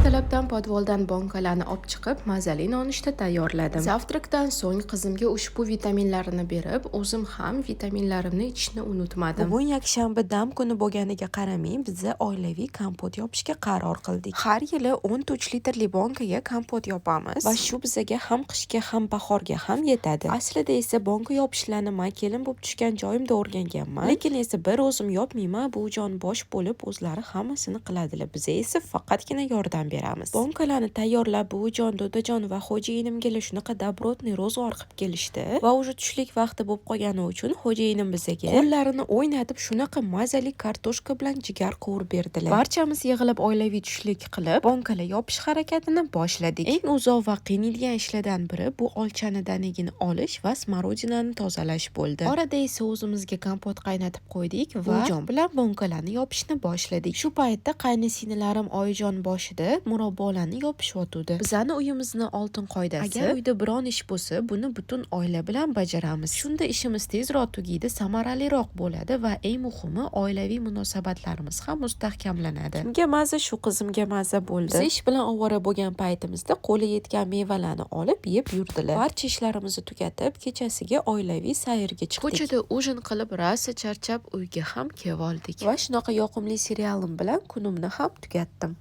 Ertalabdan podvaldan bonkalarni olib chiqib, mazali nonushta tayyorladim. Завтрак dan so'ng qizimga ushbu vitaminlarni berib, o'zim ham vitaminlarimni ichishni unutmadim. Bugun yakshanba, dam kuni bo'lganiga qaramay, biza oilaviy kompot yopishga qaror qildik. Har yili 13 litrli bonkaga kompot yopamiz va shu bizaga ham qishga, ham bahorga ham yetadi. Aslida esa bonka yopishlarni man kelin bo'lib tushgan joyimda o'rganganman. Lekin esa bir o'zim yopmayman, buvijon bosh bo'lib o'zlari hammasini qiladilar. Biza esa faqatgina yordam beramiz. Bonkalarni tayyorlab, buvijon, dodajon va xo'jayinimga shunaqa добротный ro'zg'or qilib kelishdi va уже tushlik vaqti bo'lib qolgani uchun xo'jayinim bizaga qo'llarini o'ynatib shunaqa mazali kartoshka bilan jigar qovurib berdilar. Barchamiz yig'ilib oilaviy tushlik qilib, bonkalar yopish harakatini boshladik. Eng uzoq va qiynaydigan ishlardan biri bu olchani danagini olish va смородина ni tozalash bo'ldi. Orada esa o'zimizga kompot qaynatib qo'ydik va buvijon bilan bonkalarni yopishni boshladik. Shu paytda qaynisilarim oyijon boshida murabbolarni yopishyotgandi. Bizani uyimizni oltin qoidasi: agar uyda biron ish bo'lsa, buni butun oila bilan bajaramiz. Shunda ishimiz tezroq tugaydi, samaraliroq bo'ladi va eng muhimi, oilaviy munosabatlarimiz ham mustahkamlanadi. Kimga maza, shu qizimga maza bo'ldi. Biz ish bilan ovora bo'lgan paytimizda qo'li yetgan mevalarni olib yeb yurdilar. Barcha ishlarimizni tugatib, kechasiga oilaviy sayrga chiqdik. Ko'chada ужин qilib, rosa charchab, uyga ham kelib oldik. Va shunaqa yoqimli serialim bilan kunimni ham tugatdim.